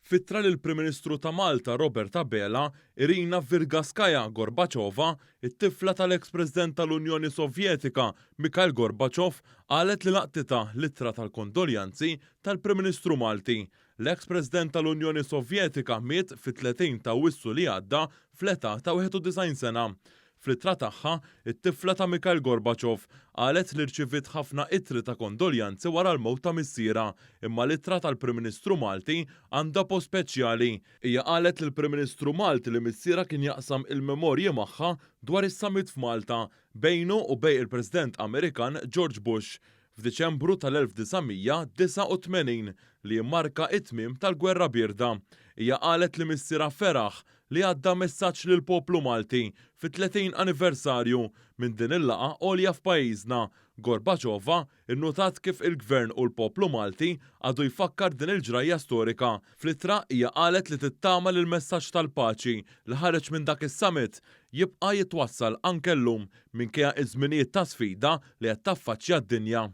F'ittra lill-Prim Ministru ta' Malta Robert Abela, Irina Virgaskaya Gorbacheva, it-tifla tal-eks President tal-Unjoni Sovjetika Mikhail Gorbachev, qalet li laqtitha l-ittra tal-kondoljanzi tal-Prim Ministru Malti. L-eks President tal-Unjoni Sovjetika miet fit-30 ta' Awwissu li għadda fl-età ta' 91 sena. Fl-ittra tagħha, it-tifla ta' Mikhail Gorbachev qalet li rċiviet ħafna ittri ta' kondoljanzi wara l-mewt ta' missierha, imma l-ittra tal-Prim Ministru Malti għandha post speċjali. Hija qalet lill-Prim Ministru Malti li missierha kien jaqsam il-memorji magħha dwar is-summit f'Malta bejnu u bejn il-President Amerikan George Bush f'Diċembru tal-1989 li jimmarka t-tmiem tal-Gwerra Bierda. Hija qalet li missierha feraħ li għadda messaġġ lill-poplu Malti fit-30 anniversarju minn din il-laqgħa għolja f'pajjiżna. Gorbacheva nnutat kif il-Gvern u l-poplu Malti għadu jfakkar din il-ġrajja storika. Fl-ittra hija qalet li tittama li l-messaġġ tal-paċi li ħareġ minn dak is-summit jibqa' jitwassal anke llum minkejja ż-żminijiet ta' sfida li qed taffaċċja d-dinja.